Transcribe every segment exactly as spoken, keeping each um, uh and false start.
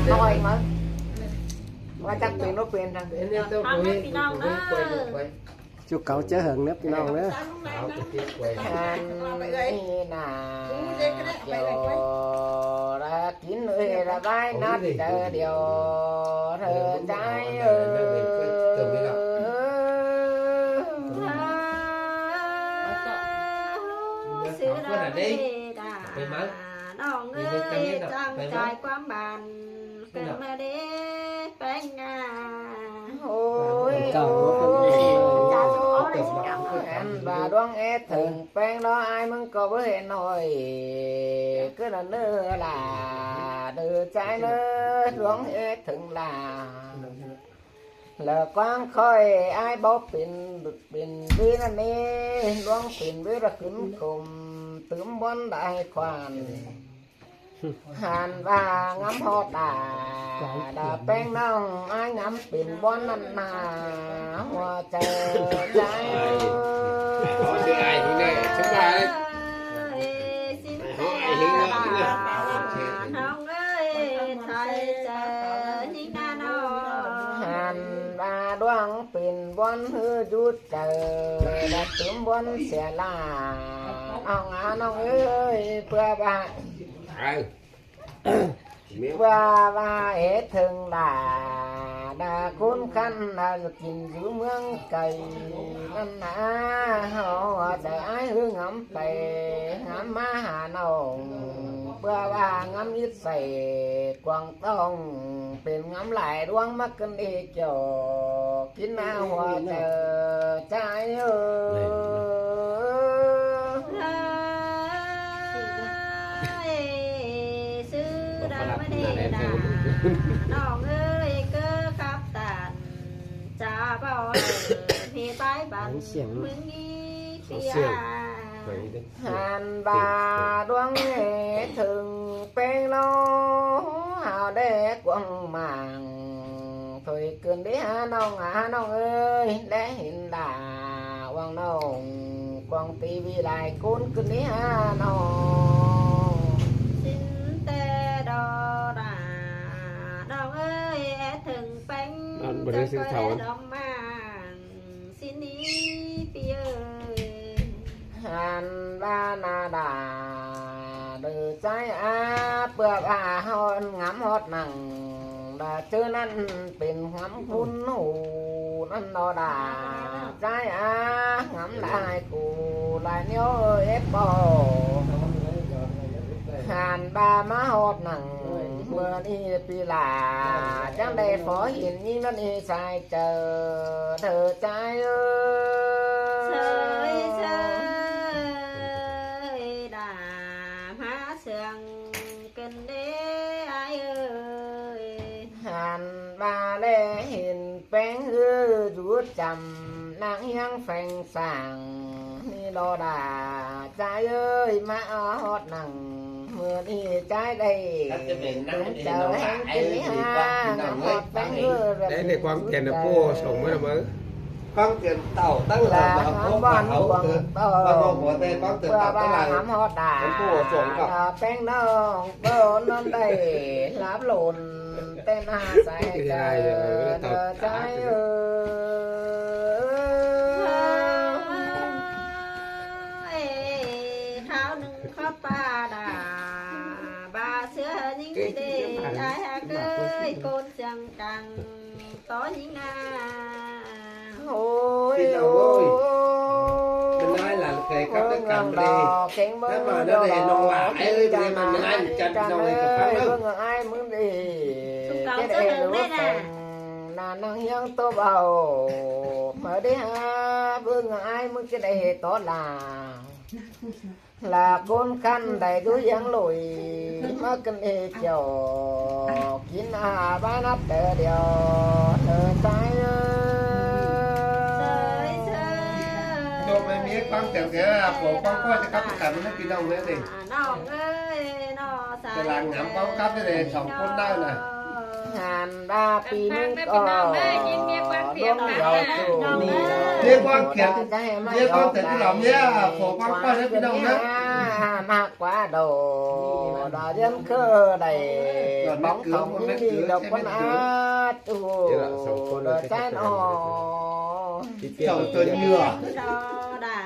Nói mà. Mà chắc pên nó pên rằng. Pên nó pên. Chú cáu chớ hứng nếp nong nữa. Ăn đi nà. Kiều ra kín ơi ra vai nát trời điều. Thơ trái ơi. Sư ra đây. Nong ơi, chàng trai quán bàn, cơn mơ đế péng à. Ôi, ôi, ăn bà đoán é thừng péng đó ai mừng có bữa hẹn hỏi. Cứ là nơ là đứa trái nơ đoán é thừng là. Lơ quang khỏi ai báu pên, pên bế năn nê, luông pên bế ra khửn khủm, tứm bón đại khoản. Hàn ba ngắm hót đà, đà péng nong ai ngắm pên bón năn nà, hua chơ chai. Có sư ai hứng nê, chúng ta đấy. Ơi, xin hỏi ai hứng nê, nong ơi, thầy chơ hứng nà nong. Hàn ba đoán pên bón hư dút chơ, đà tứm bón xe là, nong á nong ơi, bưa ba. Ai. Bưa ba é thừng đà, đà khốn khăn đà kín dú mương cày, năn nà, hó, hó, đà ai hư ngắm pay, ngắm má hà nông, bưa ba ngắm ít sảy, quảng tông, pên ngắm lại đoán mắc cân đi kiểu, kín á hua chơ, chai ơi. Ơi, sư đã mới đi là nong ơi, cơ khắp tàn, chả bảo mi bái bắn, mưng nghi tia. Hàn ba đoán nghe thừng péng lô, hào đế quăng màng. Thôi cơn đế há nong, há nong ơi, đế hên đà, quăng nong, quăng tivi lai cốn cơn đế há nong. Xin tê đo đà, nong ơi, é thừng péng, ăn bữa nay xin chào ăn. Đóng màng. Xin ý phi ơi. Hàn ba nà đà, đơ chai á, bưa ba hòn ngắm hót nẳng, đà chơ năn pên ngắm khốn hù, năn đo đà, chai á, ngắm lai cù, lai niếu ép bò. Hàn ba má hót nẳng, mưa ni phi là, chăng đây phó hiền nhi năn ni sai Chơ thơ chai ơi. Sơi sơi đà má sương cơn đế ai ơi. Hàn ba lê hên péng hư dú chăm nang hiang phèng sàng ni lo đà chai ơi má hót nẳng. Mưa đi chai đây. Tụm chơ hén kì ha, ngắm hót bánh ngư. Đấy, để quăng tiền là cô sống mới là mới. Quăng tiền tàu tăng là mà không bảo hấu. Quăng tiền tàu tăng là ngắm hót đà. Cô sống cả. Bánh nông bơ non đây láp lộn tên hà sai chơ chai ơi. Tháo nưng khót ba đà. Ba sứa nhính đi ai hả cơi côn siang căng tó nhính na. Ôi ôi. Mình nói là kể khắp tất cả đi. Thế mà nó để nông lạ ấy, thế mà mình ăn chặt nông thì phải lắm. Ai mướn đi. Cái đây là nà năng hiang tô bầu. Mà đi ha, bưng ai mướn cái đây tó là. Là khốn khăn đảy dú hiang lủi, mắc cân ê chiều, kín à bá nắp tờ điều, thơ trái ơi. Dô mê mía quăng chẻo thế là phổ quăng quay cho các bạn cảm ơn kỳ đồng đấy đi. Nong ơi, nó sai. Cái làng ngắm quăng cắp thế này, sòng côn đao này. Hàn ba pi mưng có đuông dầu chủ. Mía quăng kiệt, mía quăng kiệt cái lòng mía, phổ quăng quay cho kỳ đồng đấy. Hả, mạc quá đồ, đỏ diêm khơ đẩy, bóng thòng đi đi độc quân át, ù, đỏ chán ổ. Chồng tôi nhựa. Cho đà,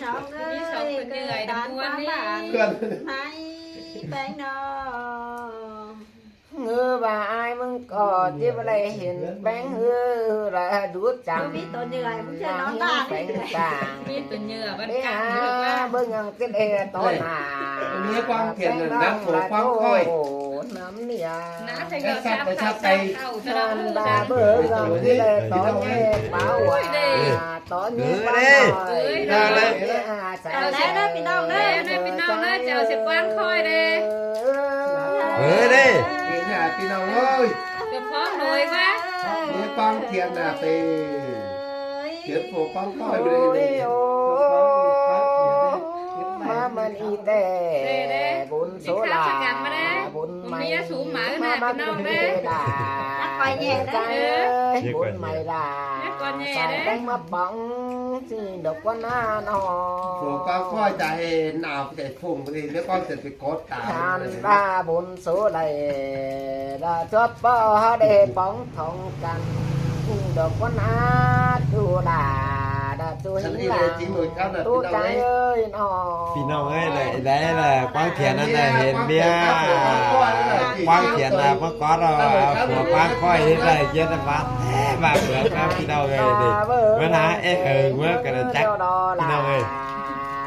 nó ơi, đón con bạn, hãy bánh đó. Ngư bà ai mưng có tiếp lệ hiến bánh hư là đút chẳng. Mít tổ nhựa, mít tổ nhựa, bánh căng. Mít tổ nhựa, bánh căng, hư quá. Bưng ngăng tiếp lệ tổ nà. Mía quang thiện là nắng phổ quang khói. Nắm nìa. Nã thầy ngọc sắp tay sắp tay. Bà bưng ngăng tiếp lệ tổ nhẹ báo à. Tó nhé. Ơ, đê. Ơ, đê. Chào đê, đê, phi nông đê. Đê, đê, phi nông đê, chào sẽ quán khói đê. Ơ, đê. Phi nông ơi. Cái phó nổi quá. Cái quang thiện là tê. Cái phổ quang khói đê. Ôi, ôi. Má mình y tê. Đê, đê. Bún số là bún mày. Má bác cũng đê là. Nhắc coi nhẹ đê. Bún mày là. Nhắc coi nhẹ đê. Bóng xin được quân an ho. Phổ quang khói chạy nào chạy phùng thì nếu con sẽ bị cốt cả. Hàn ba bốn số này là chóp bò ha để bóng thòng cắn. Xin được quân an tu đà đà tu hí là tu trái ơi no. Phi nông ơi, đê, đê là quang thiện ăn là hên bia. Quang thiện là có có rồi, phổ quang khói hên là chết là bát. Ê, mà bữa các phi nông ơi đi. Bữa nào ê, ừ, bữa cái là chắc phi nông ơi.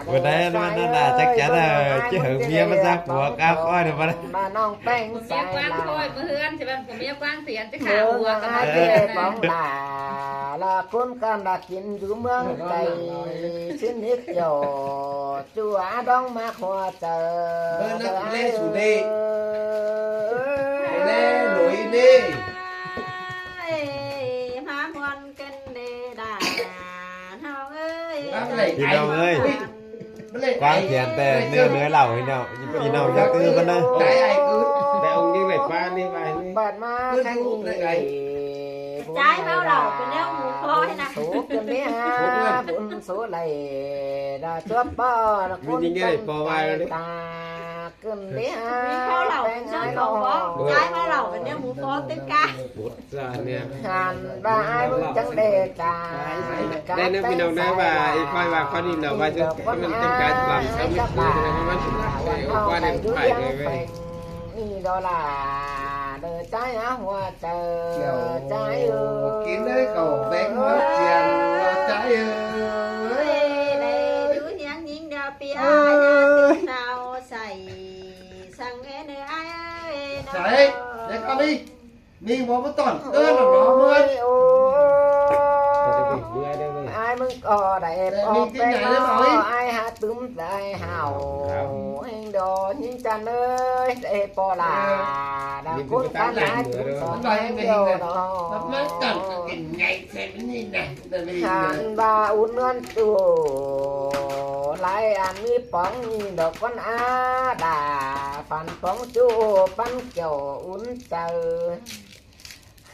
Bữa đấy nó, nó là chắc chắn là chứ hứng bia mà ra của cá khói được mà. Bà nông bánh. Bia quang khói mà hư ăn thì bạn của bia quang thiện chứ khả hùa cả hai bia bóng là là con con là kín dú mương cày xin nít kiểu chùa đóng mạc hoa trời. Bơ nó cũng lê chủ đề. Lê lối đi. Ê, má muôn cân đê đà. Phi nông ơi. Quang thiện tê nưa nưa lảu phi nông. Phi nông chắc tư bân đê. Tại ông như vậy qua đi bài đi. Bạn má kháng nghị. Trái máu đỏ của nhau mù khói nè. Số cân đê ha, bốn số này là chóp bò, là con như vậy, bò bài đi. Ta cân đê ha. Mì kho lẩu bánh cũng ai cho cậu bó. Trái máu đỏ của nhau mù khói tết ca. Bột ra nè. Hàn ba ai mưng chẳng đê cả. Đây nó phi nông nói và y coi và con đi nở và chứ cái mình tem cái làm sao biết cứ thế nó vẫn phải qua đến phải rồi về. Đó là đời trái á hoa trời. Kiểu trái ơi. Kín đấy cậu bé ngó chiàng là trái ơi. Ê, đây, chú nhắn nhính đa pia, nhà tình nào xài, sang nghe nơi ai ơi, nó. Đấy, để con đi. Ninh bố bất tỏn, ơ, nó nó mưa. Ôi, ôi. Ai mưng có đảy pó pé nó, ai há tứm đảy hảo. Hên đó, nhìn chăn ơi, đảy pó là, đã khốn khán đái tứm tỏn hên điều đó. Nó mát tỏn, cái nhảy sẽ mới nhìn này. Hàn ba ún ngân tù, lai ăn mi póng nhìn đó con á đà, phản póng chú pắn kiểu ún chào.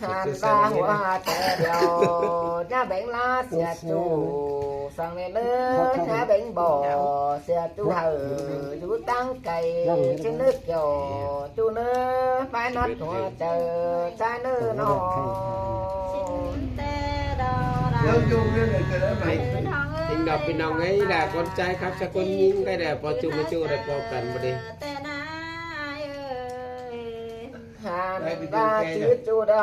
Hàn ba hua tè điêu, nhá bánh lá xìa chu, sang lê lơ, nhá bánh bò, xìa chu hở, chu tăng cày, trên nước kiểu, chu nơ, bái nót hua tè, chai nơ no. Xin tê đo đà. Xin đọc phi nông ấy là con trai khắp cho con nhím cái đẹp, có chu mà chu đẹp, có cần mà đi. Tê na ơi. Hàn ba chứ chu đâu,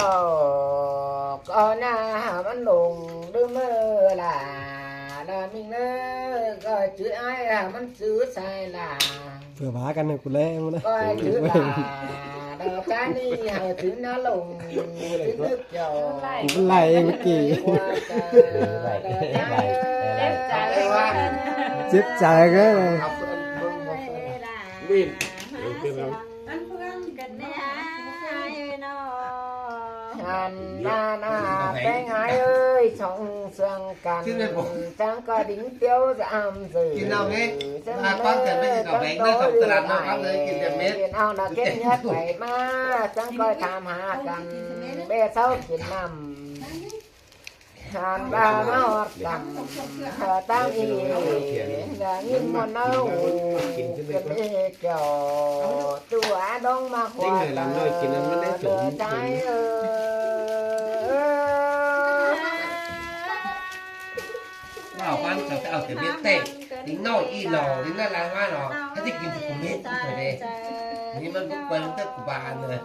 có nhà hả mắn lùng đứa mơ là, là mình nơ, có chứ ai hả mắn chứ sai là. Vừa bá căn này của lẽ em đó. Coi chứ là, đâu cái đi hả chứ nó lùng, chứ nước kiểu. Cũng lại em kì. Chết cháy cái này. Hàn na na bé ngái ơi, sống sương cằn, chẳng có đính tiêu giảm dự. Chân nơ, con cái bé nó bé nó sống tơ đàn nó khắp nơi, chân cái mết. Ao là kết nhất phải mà, chẳng có tham hạ cằn, bé sáu chín năm. Hăn ꞌva ꞌmá ꞌhọt căn, ꞌtáng ꞌnị, ꞌnị ꞌngun ꞌnau, kơ ꞌnị kiẻo, ꞌchua đong ꞌmặc ꞌhuá chaư, ꞌlới ꞌchái ơi. ꞌVa ꞌquám chaư ꞌchí au kẻ biết tệ, ꞌnị ꞌnọi ꞌnị lo, ꞌnị ꞌnọi lai ꞌva lo, hák ꞌchí kin ꞌchí khong mết ꞌchí thôi đê. ꞌNị ꞌmắn ꞌcọ quay ꞌmắn tớc cu ba ꞌnị.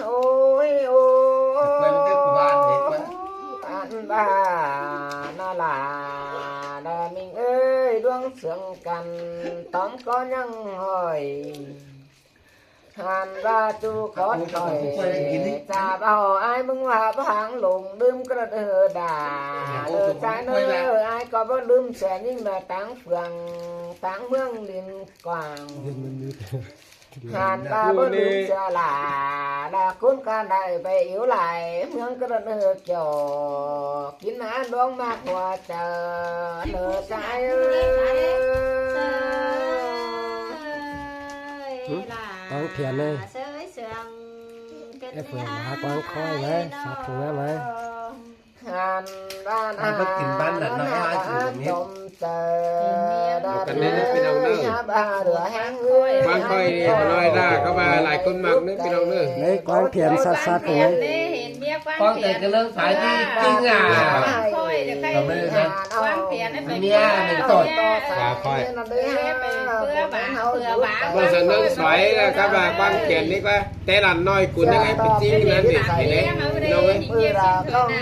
Ôi, ôi, quay ꞌmắn tớc cu ba ꞌnị, quay. Ăn ꞌva ꞌnọ lả, ꞌnọ ꞌminh ơi, đuống sương căn, tóm ꞌcọ ꞌnhắng hỏi. Hăn ꞌva ꞌchu khót khỏi, chả bảo ai ꞌmứng ꞌva báu háng lông đưm ꞌcọ đơ đả, đơ ꞌchái ꞌnớ, ai ꞌcọ báu đưm sia ꞌnhính ꞌmá táng phường, táng ꞌmướng đin quảng. Hăn ꞌva báu đưm sia lả, đa ꞌcốn ꞌca đảy pay íu lai, ꞌmướng ꞌcọ đơ đơ kiẻo, kin ăn đong ꞌmặc ꞌhuá chaư, đơ ꞌchái ơi. Quảng Thiện ơi. Ép phở bá Quảng Khôi đấy, sạt phở bá đấy. Hăn ꞌva ꞌnọ, ꞌva báu kin ꞌván ꞌnặn ꞌnọ, ꞌva ꞌchu mết. Tôm chaư, đa ꞌnị ꞌpi ꞌnọng ꞌnớ. Hăn ꞌva đuổi háng ơi. Quảng Khôi ꞌnị, ꞌnọi đa ꞌcọ ꞌva lai ꞌcốn ꞌmặc ꞌnớ ꞌpi ꞌnọng ꞌnớ. Đấy, Quảng Thiện sạt sạt phở đấy. Quảng Thiện ꞌcọ ꞌlới phải đi chính à. Quảng Thiện ꞌnị phải ꞌmía ꞌnị ꞌtội. Quảng Khôi. Báu săng ꞌnưng sỏi là ꞌcọ ꞌva Quảng Thiện ꞌnị ꞌva, té lăn ꞌnọi cún ꞌnưng ꞌhứ pên chính ꞌnặn ꞌnị,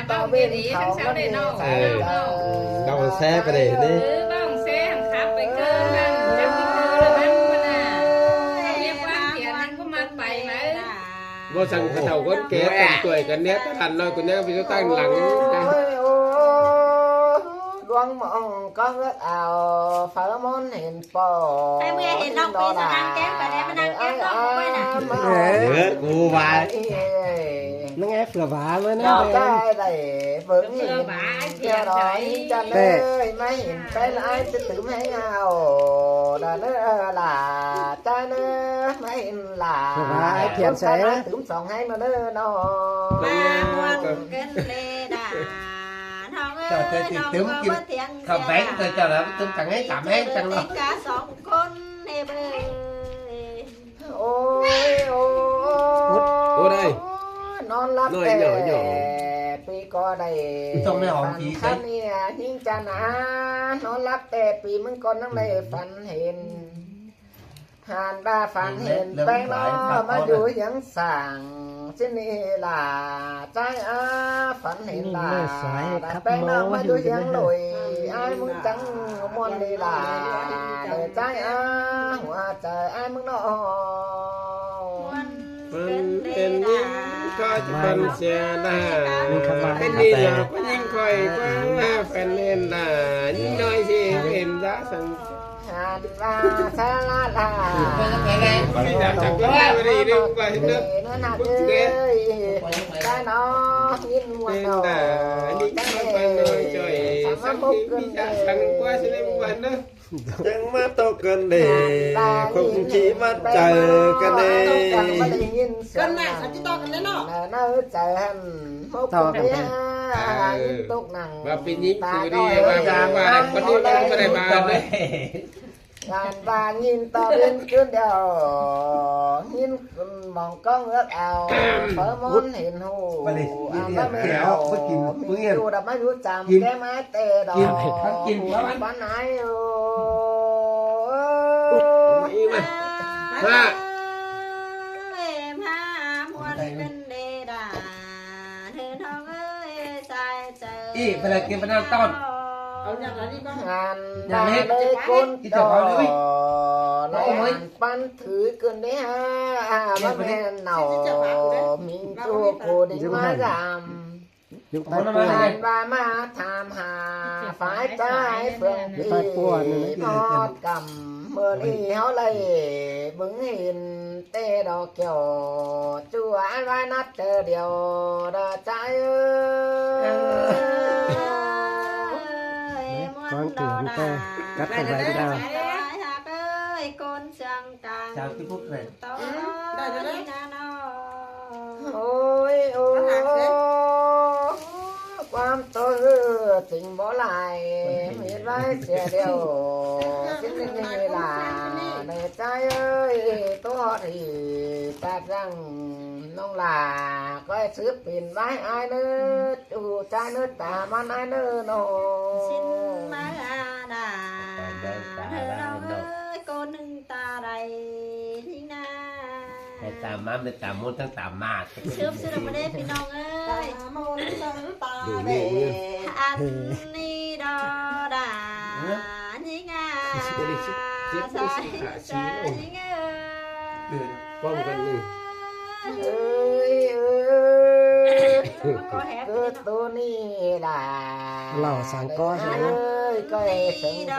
ꞌpi ꞌnọng ơi. Đau xe pay đê ꞌnị. Báu săng ꞌcọ thảu ꞌcốn ké tăm tuổi căn ꞌnị, té lăn ꞌnọi cún ꞌnưng pên ꞌchu ꞌtáng lăng. Ôi, ôi, đuống mong ꞌcóng ước ao, pháo món hên pọ. Hai mươi hên ꞌnọng pên săng ăn kéng, ꞌva đe ꞌmá ꞌnăng kéng ꞌnọng quay nả. Ơ, cu vai. ꞌNăng ép phở bá ꞌmá ꞌnớ. Đào cai đảy bớng hên. Phở bá ai thiện đảy. Chăn ơi, ꞌmá hên pên ai tứ tứm hên ao. Đa ꞌnớ lả, chăn ơi, ꞌmá hên lả. Phở bá ai thiện sảy. Tứm song hên ꞌnớ ꞌnọ. ꞌVa ꞌmuôn ꞌcứn lê đa. ꞌNọng ơi, ꞌnọng ơi, ꞌmá thiêng khắp sia. Bén, ꞌchớ ꞌchớ là tứm chắng hên, chắng hên, chắng lo. Cá song ꞌcốn nê bơi. Ôi, ôi, ôi. Út, út ơi. Non lắp ꞌnọi té, ꞌnọi, ꞌnọi. ꞌPi ꞌcọ đảy. Trong này hòm phản ký khăn đấy. Nia, ꞌnhính chăn à, non lắp té ꞌpi ꞌmứng ꞌcọ ꞌnăng đảy phản hên. Hăn ꞌva phản hên peng ꞌnọ, ꞌmá dú hiếng sảng, ꞌchí ꞌnị lả, ꞌchái à, phản hên lả, peng ꞌnọ, ꞌmá dú hiếng lội, ai ꞌmứng chắng ꞌmuôn đi lả, đơ ꞌchái à, ꞌhuá chaư ai ꞌmứng ꞌnọ. Phản hên đi, ꞌcọ phản sia lả, pên đi lả, pên ꞌnhính khỏi, ꞌquá phản hên lả, ꞌnhính ꞌnọi ꞌchí hên dá săng. Hăn ꞌva sa la la. Ôi, ôi, ôi. Ôi, ôi. Chắng ꞌmá ꞌtố căn đê, khong ꞌchí ꞌmá chaư căn đê. Căn ꞌnạ, sắp ꞌchí ꞌtố căn đê ꞌnọ. Tók căn đê. Tók căn đê. Tók căn đê. ꞌVa pên ꞌnhính cu đi, ꞌva, ꞌva, ꞌva, ꞌcốn ꞌnị ꞌcọ đảy ꞌmá đê. Ăn ꞌva ꞌnhính ꞌto ꞌviến ꞌcứn điêu, ꞌnhính mong ꞌcóng ước ao, pháo món hên hủ, ăn ꞌva mên hủ, ꞌmí ꞌchu đắp ꞌmá dú chăm ké ꞌmá té đỏ, ꞌcốn ꞌquán ái ơ. Ê, ꞌva lai ꞌkí ꞌva ꞌnặn ꞌtọn. Ăn ꞌva lê ꞌcốn ꞌtọ, ꞌnặn ăn păn thử ꞌcứn đê ha, ꞌva mên nảu, ꞌmí ꞌchu cô đinh ꞌmá dăm. Ăn ꞌva ꞌmá tham hả, phải ꞌchái phượng ꞌpi, ꞌmót căm, ꞌmưa ꞌnị ꞌháu đảy bớng hên, té đỏ kiẻo, ꞌchu ăn ꞌva nắt tơ điêu, đa ꞌchái ơi. Quảng Thiện ta cắt không phải đào. Ôi, ôi, ôi, ôi. Quảng Thiện. Tính bó lai, mít vai sia điêu, chính linh linh là, nè trai ơi, tô hót hỉ, tạp răng, nông là, coi sướp pin vai ai nơ, chủ trai nơ, tả măn ai nơ, nô. Xin mơ à đà, nơ nông ơi, cô nưng ta đây, linh na. Hãy tả măn, hãy tả môn, hãy tả mạt. Sướp sướp mà đế phi nông ơi. Tả môn, hãy tả mạt. Đủ mẹ nhé. Ăn ni đo đà, linh na. Hả? Sai, sai, linh ơi. Con cần gì? Ơi, ơi. Có hé Cứ phi nông. Tô ni đà. Lẩu sáng có hả? Ơi, coi sớm đo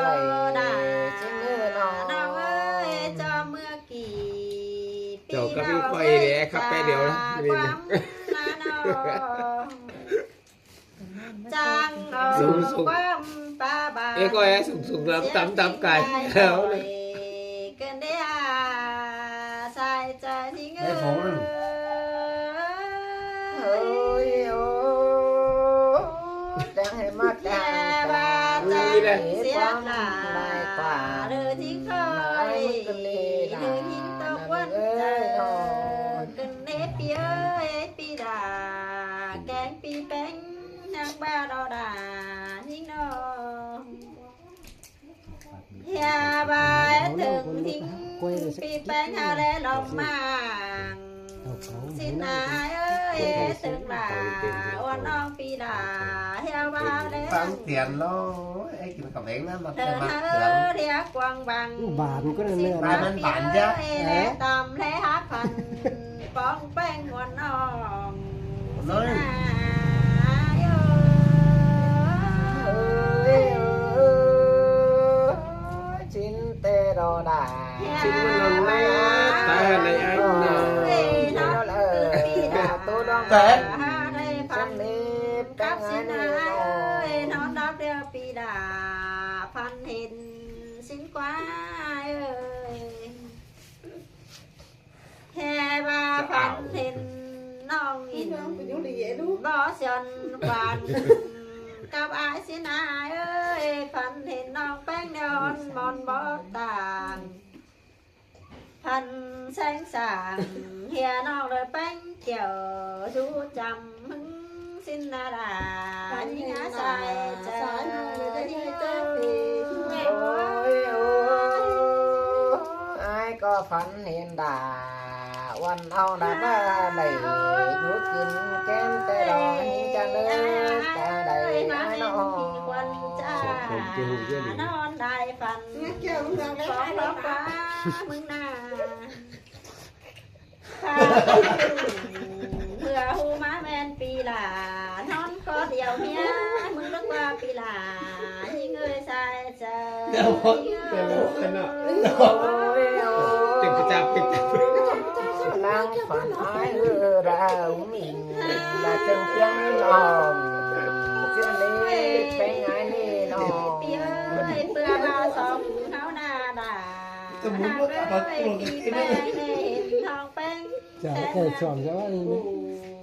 đà. Rồi, chính như nó. Nông ơi, cho mưa Chào các vị quay để khắp cái điều đó. Đi nè. Sung sung. Ê, coi ê, sung sung lắm, tắm tắm cài. Đấy, phóng lên. Ôi, ôi. Ôi, đây. Ôi, ôi. Hia ba ế tưng thính pí péng ha lé lọc màng. Xin ai ơi, ế tưng là uôn ong pí là hia ba lé. Tăng tiền lo, ế, kinh cặp bánh nó mà. Thơ cái mặt hơ thưởng. Lia quang bằng. Bản có nên. Bài bản bản chứ. Ế, tóm lé hắc phần. Póng péng nguồn ong. Nói. Xin ai ơi. Ơi, ơi, ơi. Xin tê đo đà. Xin mơ lòng mơ, ta hả này anh nọ. Ê, nó cứ pí đà tô đong. Tê. Hả, đây phần. Xin nếp cắp căng xin ai ai nọ. Ơi, nó đáp đeo pí đà. Phần hình xin quá ơi. Hê ba phăn hên ꞌnọng ꞌnịn bó siôn quan. Cắp ai ꞌsịn ai ơi, phăn hên ꞌnọng ꞌpéng đeo ꞌhọn ꞌmón bó tang. Phăn seng sang, hia ꞌnọng đảy ꞌpéng kiẻo dú chăm ꞌhứng ꞌsịn na đà, ꞌnhính ꞌhá sai chaư, ꞌnhính ꞌhá sai phi. Ôi, ôi, ai ꞌcọ phăn hên đà, uôn âu đà ꞌva đảy dú kin kem ꞌtẹ đo ꞌnhính chăn ới, ta đảy ai ꞌnọ. ꞌNón đảy phăn, phóng ló ꞌquá ꞌmứng na. ꞌMưa ꞌhụ ꞌmá ꞌmen pí lả, ꞌnón có điêu ꞌmía, ꞌmứng lứk ꞌva pí lả, ꞌnhính ơi sai chaư. Đéo có, đéo có cái nào. Ôi, ôi. Tỉnh cái chạp, tỉnh chạp. Lăng phản ái ư ra ú mình là chân tiếng lòng. Chân lý cái ngái nê lòng. Pí ơi, ꞌpưa ba sóng ꞌháu na đà. Tôi muốn có cả bác Tuồng cái kia nữa. Chả có cái chọn cho bác đi nữa.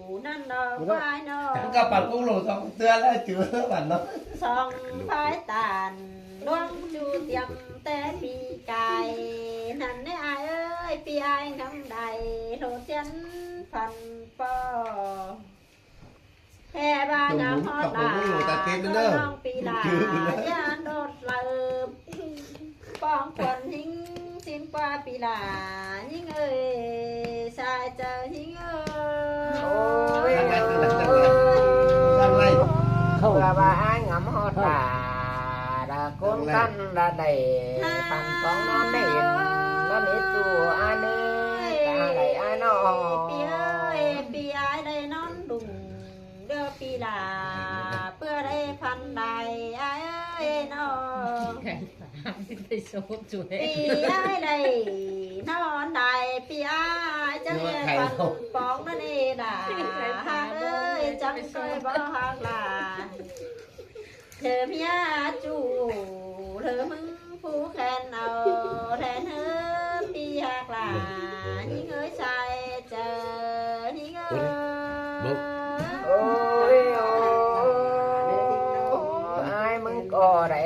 Ú, ꞌnặn đó, ꞌquái đó. Các bạn cũng lột xong tưa là chữ các bạn đó. Song phái tản, luông chu tiệm té pí cai. ꞌNặn ꞌnị ai ơi, pí ai ngắm đảy, lột chân phần po. Hê ba ngắm hót đà, ꞌnọng pí lả, ꞌnhá đột lợp. Póng khuôn ꞌnhính ꞌsịn ꞌquá pí lả, ꞌnhính ơi, sai chaư ꞌnhính ơi. Ôi, ôi, ôi. Không. Ba ba ai ngắm hót đà, đà cốn căn đà đảy, phăn póng ꞌnón đảy, ꞌnón đảy chu ai nê, ta đảy ai ꞌnọ. Pí ơi, pí ai đảy ꞌnón đủng. Đơ pí lả, ꞌpưa đảy phăn đảy ai ơi ꞌnọ. Pí ai đảy ꞌnón đảy, pí ai chắng ꞌnhính phăn póng ꞌnón đảy đà. Hák ơi, chắng ꞌcoi bó hák lả. Lơ ꞌmía chu, lơ ꞌmứng phú khen au, khen hơ pí hák lả, ꞌnhính ơi sai chaư, ꞌnhính ơi. Ôi, ôi, ôi.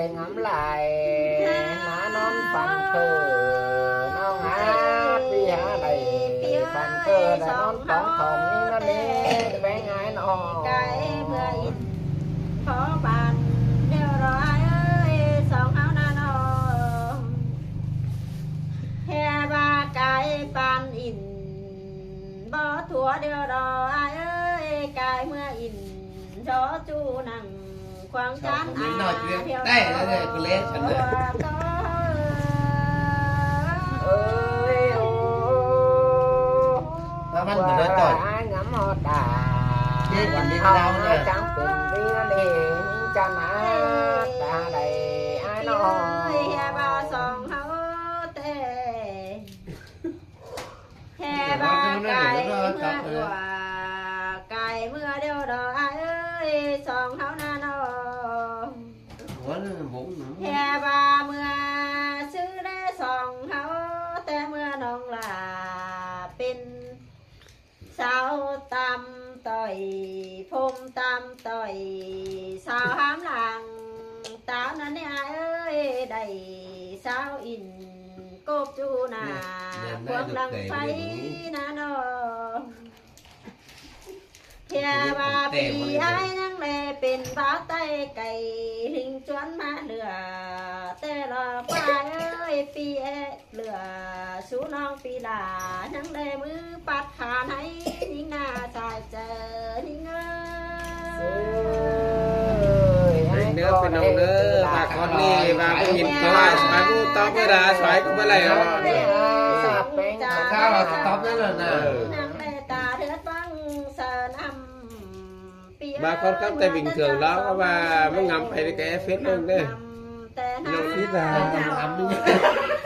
Ngắm lai ná ꞌnón phăn khơ, ꞌnọng ꞌnị ꞌpi hák đảy phăn khơ, đảy ꞌnón tỏng thỏn ꞌnị ꞌnớ ꞌnê, béng ai ꞌnọ. Cái mưa in khó bàn đều đó ai ơi, song háo ná ꞌnọ. Hè ba cái bàn in bó thua đều đó ai ơi, cái mưa in gió chu nắng khoáng chán. Sao không biết nói chuyện đây là để cô lẽ sẵn rồi. Ơi ô. Nó vẫn phải nói rồi. Ai ngắm họ đã. Chứ còn đi cái đau nữa. Chẳng từng đi đi, những chân áp đã đẩy ai nó. Ơi, hè ba song háo tê. Hè ba cái mưa ua, cái mưa đều đó ai ơi, song háo ná ꞌnọ. Hè ba mưa sư đé song háo, té mưa ꞌnọng là pên sao tam tỏi, phôm tam tỏi, sao hám làng táo ꞌnặn ꞌnê ai ơi, đảy sao in cốp chu nả, nè, nè, cuông đăng pháy ná ꞌnọ. Hè ba ꞌpi ai ꞌnăng lé pên bão tay cày, ꞌlính chuốn ꞌmá lửa, té lo ꞌquá ơi ꞌpi é lửa, sú ꞌnọng ꞌpi lả ꞌnăng lé ꞌmứ pắt khả nháy, ꞌnhính ná sai chơ ꞌnhính ơi. Ơi, ai ꞌnớ con pên ꞌnọng ơi, ꞌnớ, bà con đi, bà con nhìn có ai xoáy cũng tao mới đã xoáy cũng mới lẻ rồi. Sao là tao tóm nhất là nè. Ꞌnăng lé ta thớt băng sơ năm. Bà con cắp tay bình thường đó, bà mới ngắm phải cái effect luôn đấy.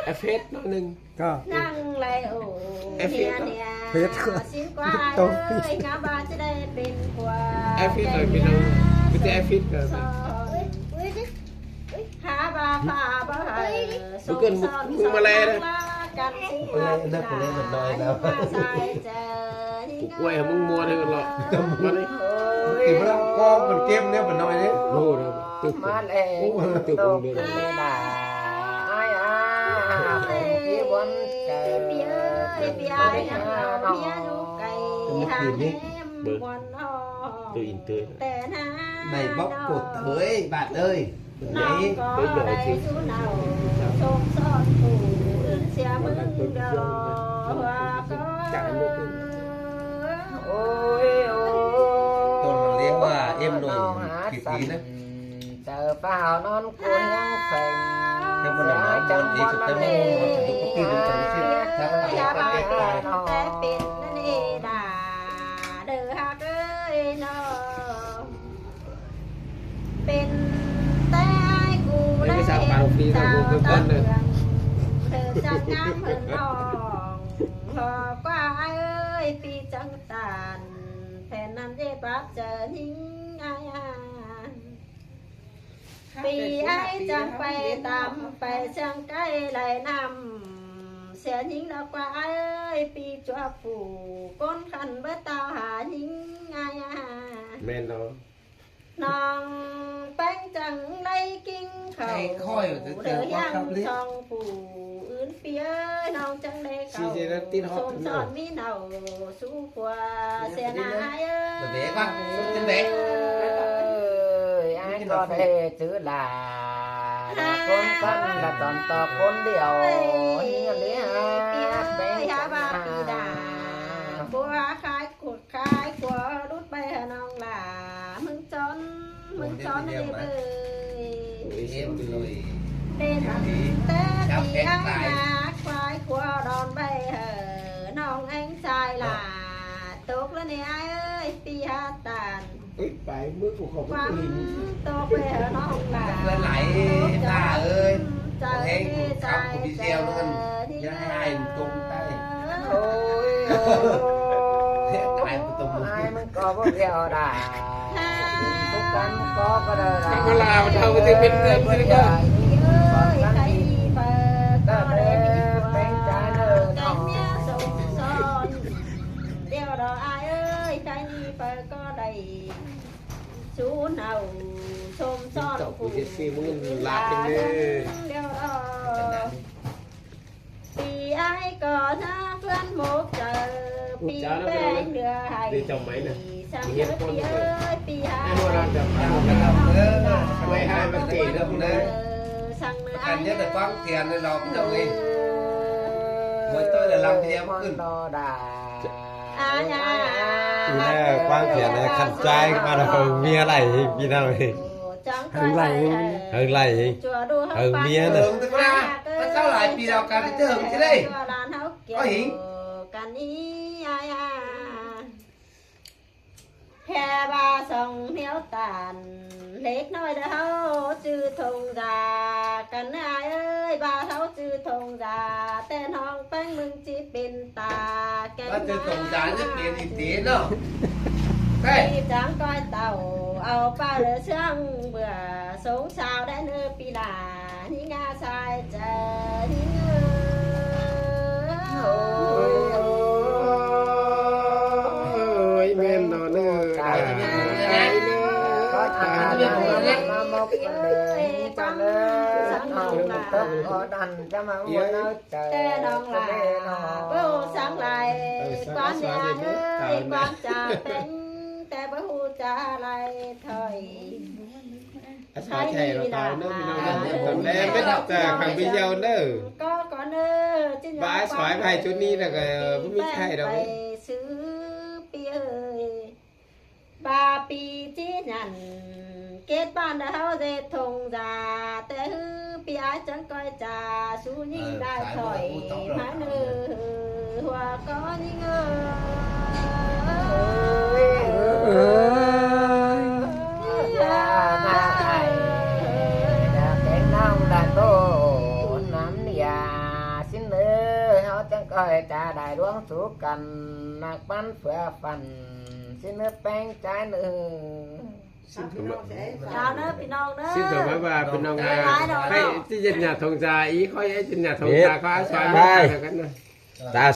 Effect nó nưng. Có. Năng lai ổ effect hiền đó. Hiền. Effect của xin qua ai tao ơi, ngắm bà chứ đây bên của effect rồi bên đâu. Bên cái effect rồi. Hả bà phà bà hả. Bữa cơn mưa, mưa mà lé đấy. Ôi, nó có lẽ mình nói đâu. Quay hả, mưng mua đây còn lọ. Mà đấy. Thì bữa đó có con kem nữa mình nói đấy. Ôi, nó tự, tự cũng được. Ai à, ai à, ai à. Ôi, pi ơi, pi ai à, pi ai à, cái hàng em buồn ho. Tôi in tươi. Này bóc cột tới, bạn ơi. Nong có đảy su nau, sông son phủ, ưn sia mưng đo, hoa có. Ôi, ôi. Tôi mà liếng là em nổi kịp tí đấy. Chớ pháo non cuốn nhang phèn. Thế mà nó nói buồn ý, chụp cái mông nó phải đúng cái gì đến trong cái chuyện. Chắc là phải cái tài. Té pên ꞌnê đà, đơ hạc ơi nó. Pên té ai cu đảy hên chào tao hương, thơ sắc ngắm hên ꞌnọng. Lo ꞌquá ai ơi, ꞌpi chắng tản, phén năm dễ báp chơ ꞌnhính ai à. ꞌPi ai chắng pay tăm, pay chắng cay lai năm. Sia ꞌnhính lo ꞌquá ai ơi, ꞌpi chuốp phủ, ꞌcốn khăn bớt tao hả ꞌnhính ai à. Mên đó. ꞌNọng péng chắng đảy king khảu, đơ hiang song phủ, ưn ꞌpi ơi, ꞌnọng chắng đảy khảu. Sôm son ꞌmí nau, sú khua, sia ná ai ơi. Ơi, ai có thể chứ là, là con cắp là toàn to con điệu, như lý hả, ꞌpi ơi, hả, ba ꞌpi đà, búa khái Cuộc khai của đút bay hả ꞌnọng là mưng chón, mưng chón đi bơi. Tên té tí ai nà khoái của đón bay hả ꞌnọng anh trai là tốc lắm nè ai ơi, pi hả tàn. Ê, cái mưa của khẩu quắm tốc bay hả ꞌnọng là lái ta ơi. Tốc chăm trai đi trai đi. Ôi, ôi. Ai mưng có bố kẹo đà. Phúc cắn có có đờ đà. Nó là đâu cái tên bên tên bên đó. Ơi, cái gì mà có đấy, bánh trái nở cái nó. Mía sông son. Điều đó ai ơi, cái gì mà có đấy. Sú nảu sôm son phủ hlá nắng điêu lo. Pi ái ꞌcọ ná ꞌphướn mốc chaư, pi ꞌpéng nưa hảư, săng nưa pi ơi, pi ái. Săng nưa ái. Ư, ꞌquáng thiện ꞌnị khăn ꞌchái ꞌmá ꞌnọng ꞌmía đảy ꞌpi ꞌnọng ꞌnị. Hơng đảy ꞌnị. Hơng đảy ꞌnị. Hơng ꞌmía ꞌnị. Hơng tức ꞌlạ. Tát ꞌcháo lai pi đaư căn ꞌchớ hơng ꞌchớ đảy. Có hính. Căn ꞌnị ái a. Khe ꞌva song ꞌnéo tản, lếc ꞌnọi đaư ꞌháu ꞌchư Thông Gia. Căn ꞌnị ái ơi, ꞌva ꞌháu ꞌchư Thông Gia, ꞌtẹ ꞌnọng ꞌpéng ꞌmướng ꞌchí pên ta, kén ꞌva ꞌchư Thông Gia ꞌnị pên ꞌnị tỉ ꞌnớ. Ê. ꞌChí chắng ꞌcoi tảu, au ꞌpá lơ ꞌsướng bươn sống sao đảy ꞌnớ pi ꞌnạ. Hính ꞌnga sai chaư hính ơi. Ôi, ꞌmen đó ꞌnớ. Ôi, ꞌmen đó ꞌnớ. Ôi, ꞌquáng săng ꞌnọng ꞌlạ. Ơ, ꞌtẹ ꞌnọng ꞌlạ. Báu săng lai. Ơ, săng ꞌquáng ꞌnị ơi, ꞌquáng chả pên, ꞌtẹ báu ꞌhụ chả lai thôi. Ái sói thảy lỏ tau ꞌnớ ꞌpi ꞌnọng ꞌnớ. Tỏn đé mết ta khẳng ꞌpi dâu ꞌnớ. Có có ꞌnớ, chứ ꞌva ái sói ꞌva hảư ꞌchu ꞌnị ꞌnạ ꞌcọ báu ꞌmí thảy đaư. Sư pi ơi. ꞌVa pi ꞌchí nhẳn kết bạn đaư ꞌháu ꞌdệt Thông Gia, ꞌtẹ ꞌhứ pi ái chắng ꞌcoi chả sú ꞌnhính đai khỏi mái ꞌnư. Hua có ꞌnhính ơi. Ơ, ơ, ơ. Đa kéng ꞌnọng đa tô, ꞌnắm ꞌnị a, ꞌsịn ơi, ꞌháu chắng ꞌcoi chả đai ꞌluống sú căn, ꞌnặc ꞌpắn phứa phăn, ꞌsịn ơi ꞌpéng ꞌchái ꞌnư. Chào ꞌnớ ꞌpi ꞌnọng ꞌnớ. Xin chào bái ꞌva ꞌpi ꞌnọng ꞌnớ. Bái ꞌnọng. Hảư ꞌchí ꞌdệt nhả Thông Gia, ý khỏi ꞌdệt nhả Thông Gia, khỏi ái sói ꞌmá căn ꞌnớ.